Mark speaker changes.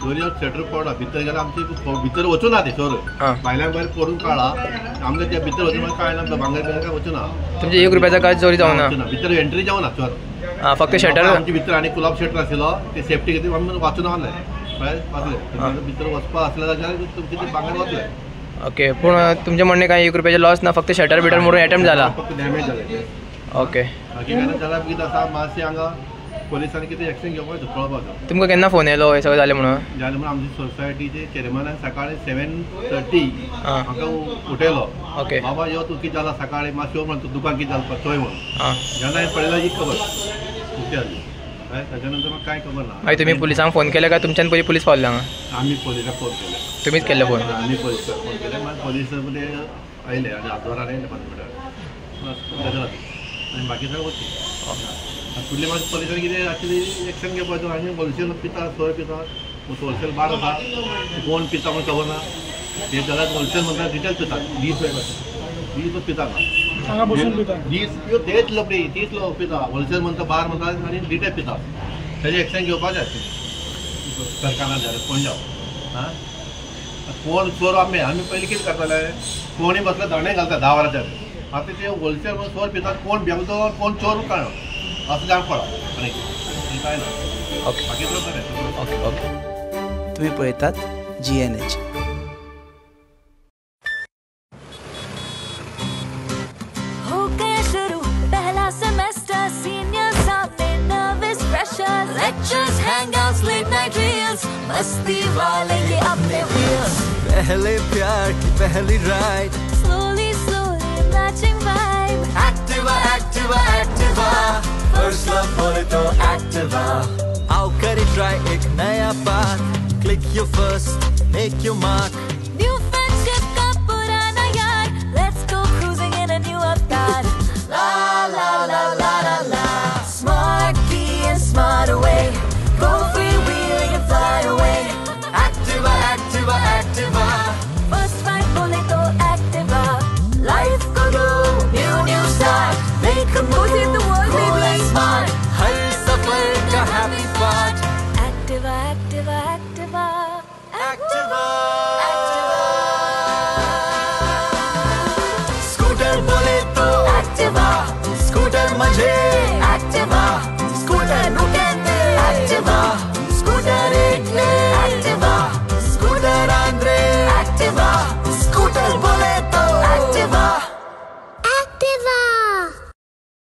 Speaker 1: चोरी शटर पडला भितर गेल्यार आमचे भितर वचूं ना ते चोर भायल्यान भायर पडून काडला आमकां ते भितर वचून कळना भांगर बिंगर काय वचूं ना.
Speaker 2: तुमचे 1 रुपयाचा काय चोरी जावना?
Speaker 1: भितर एंट्री जावना चोर,
Speaker 2: फक्त शटर
Speaker 1: आमचे भितर आनी कुलाब शटर आशिल्लो ते सेफ्टी खातीर आमी वाचून आसले वाचले भितर वचपा आसले जाल्यार तुमचे ते भांगर वतले.
Speaker 2: ओके, पूण तुमचें म्हणणें काय 1 रुपयाचें लॉस ना, फक्त शटर बिटर मोडून एटेम्प्ट जाला?
Speaker 1: फक्त डॅमेज जालें.
Speaker 2: ओके,
Speaker 1: बाकी काय जाल्यार कितें आसा मातशें हांगा पोलिसांनी कितें एक्शन घेवपाक पळोवपाचो.
Speaker 2: तुमकां केन्ना फोन येयलो हें सगळें जालें म्हणून?
Speaker 1: जालें म्हणून आमची सोसायटीचे चेअरमॅनान सकाळी 7:30 म्हाका उठयलो.
Speaker 2: ओके,
Speaker 1: बाबा यो तूं कितें जालां सकाळी मातशें यो म्हणून, तूं दुकान कितें जालें चोय म्हणून. जेन्ना हांवें पळयला ही खबर कितें जाली ताच्या नंतर म्हाका कांय खबर ना.
Speaker 2: मागीर तुमी पुलिसांक फोन केले काय तुमच्यान पयलीं पुलीस पावले हांगा?
Speaker 1: आमी पोलिसांक फोन केले.
Speaker 2: तुमीच केल्ले फोन?
Speaker 1: आमी पोलिसांक फोन केले, मागीर पोलीस आयले आनी आदवारान आयले 5 मिनटां आनी बाकी सगळें वचूं. फुडले मातशें पोलिसांनी कितें एक्चुली एक्शन घेवपाचो. आनी होलसेल पिता सोय पिता होलसेल बार आसा कोण पिता म्हण खबर ना. हे जाल्यार होलसेल म्हणटा रिटेल पिता 20 रुपया 20 रुपया पिता ना 20 तेच लोक तीच लोक पिता होलसेल म्हणटा बार म्हणटा आनी रिटेल पिता. तेजें एक्शन घेवपाचें सरकारान जाल्यार कोण जावं. आं कोण चोर आमी आमी पयलीं कितें करताले कोणूय बसले दांडे घालता 10 वरांचेर. आतां ते होलसेल म्हणून चोर पितात कोण बेगदो कोण चोर कळना असं जाण पडा आनी काय ना.
Speaker 2: ओके,
Speaker 1: बाकी बरें.
Speaker 2: ओके ओके,
Speaker 3: तुम्ही पळयतात GNH.
Speaker 4: हो गया शुरू पहला सेमेस्टर, सीनियर सामने nervous pressure, lectures, hangouts, late night reels, मस्ती वाले ये अपने व्हील्स.
Speaker 5: पहले प्यार की पहली ride,
Speaker 4: slowly slowly matching vibe.
Speaker 5: Activa Activa Activa, first love बोले तो एक्टिवा. आओ करे ट्राई एक नया path, click your first make your mark.
Speaker 4: New friendship का पुराना यार, let's go cruising in a new avatar. La la la la la la, smart key and smart away, go free wheeling and fly away.
Speaker 5: Activa Activa Activa,
Speaker 4: first ride बोले तो Activa. Life co do new new start, make a move in the world baby, smart.
Speaker 5: हर सफर का happy part.
Speaker 4: Activa Activa Activa
Speaker 5: Activa. Scooter बोले तो Activa, scooter मजे Activa, scooter नुकेंदे Activa, scooter एक ले